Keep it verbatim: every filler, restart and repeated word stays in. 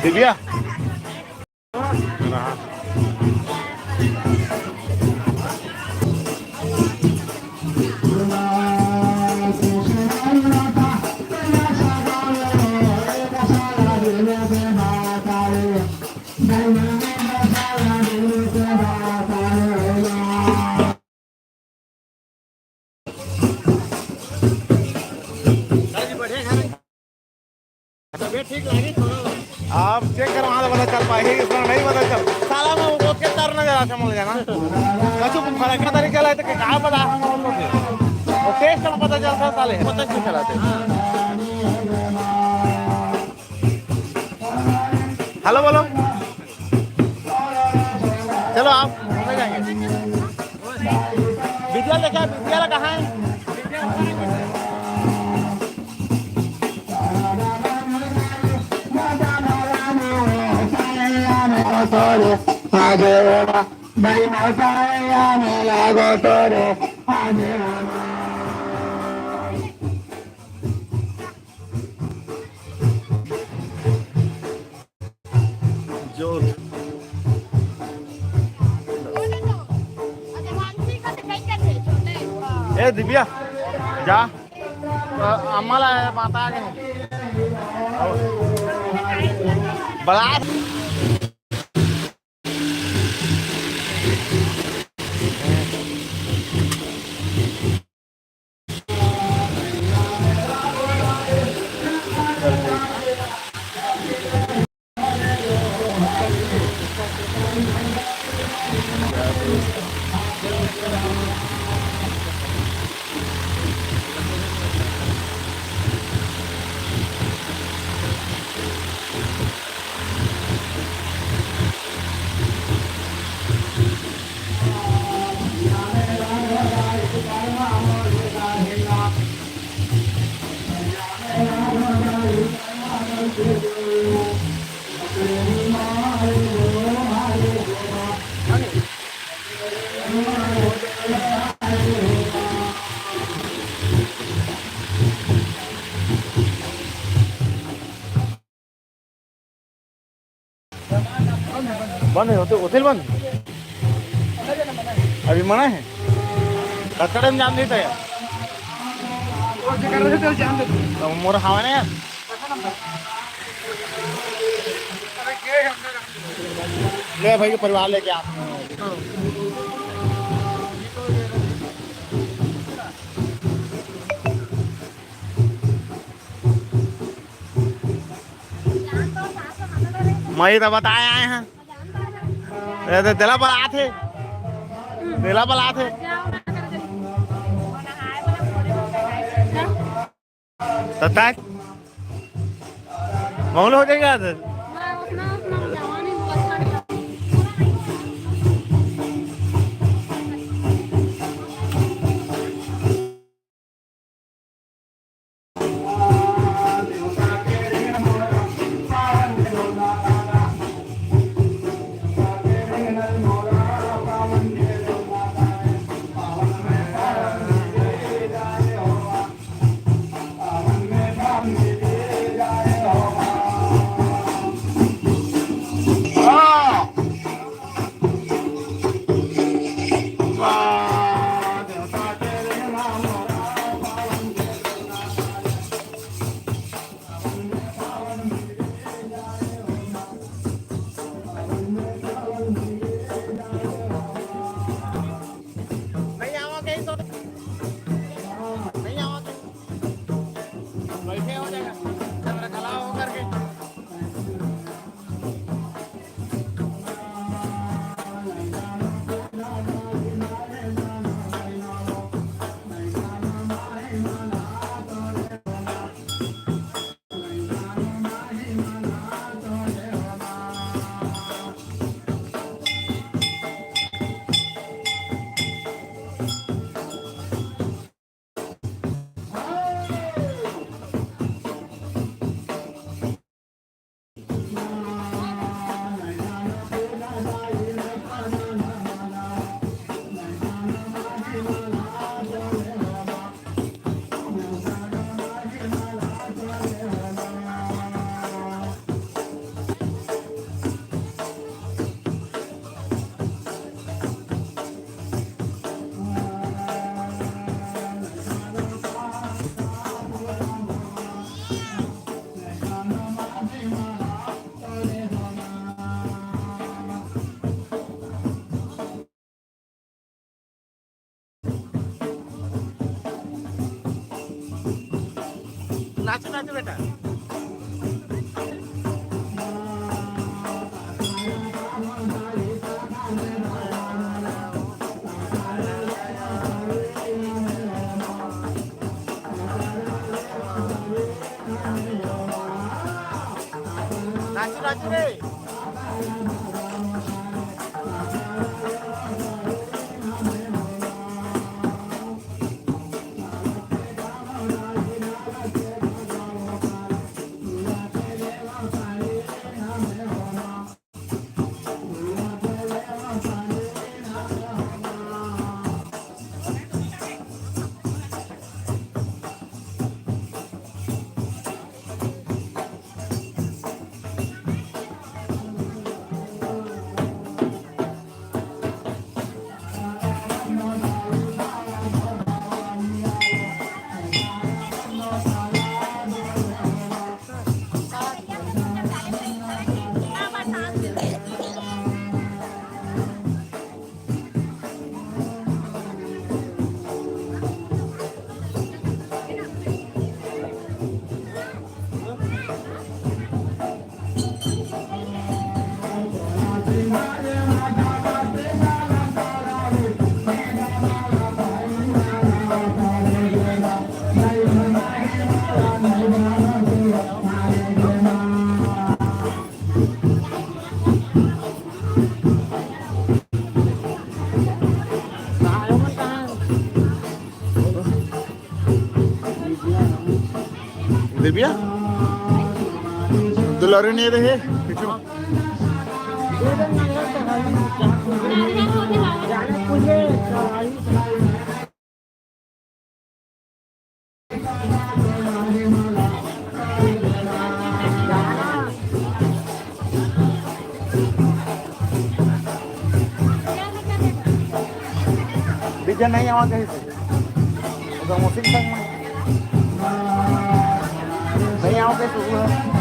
दिव्या। तबीयत ठीक लागे थोड़ा। आप चेक करवा दे, पता चल पाही, इस बार नहीं पता चल। साला मैं वो के तर नजर आता, मुझे जाना। कछु फरक का तरीका लाए तो क्या पता। वो टेस्ट में पता चलता साले, पता क्यों चलाते। हेलो बोलो। चलो आप, हम ले जाएंगे। विद्या लेके, विद्या ला कहाँ है? जोत। ए दिव्या, जा। अ, अम्मा ला माता आ गए। बला। बंद है, होटल, होटल बंद है। अभी मना है। कतका टाइम जान देता है? तो मोर हवा ना यार। ले भाई के परिवार लेके आ। मैं तो बताए आए हैं। ए, ते तेला बलाथे। तेला बलाथे। तो ताज। मामला हो जाएगा आज। नाचो, नाचो बेटा। नाचो, नाचो रे। दिव्या, दुलारी नहीं रहे पीछू। बीजा नहीं आवा कहीं से, उधर मौसम संग में नहीं आवा कहीं से।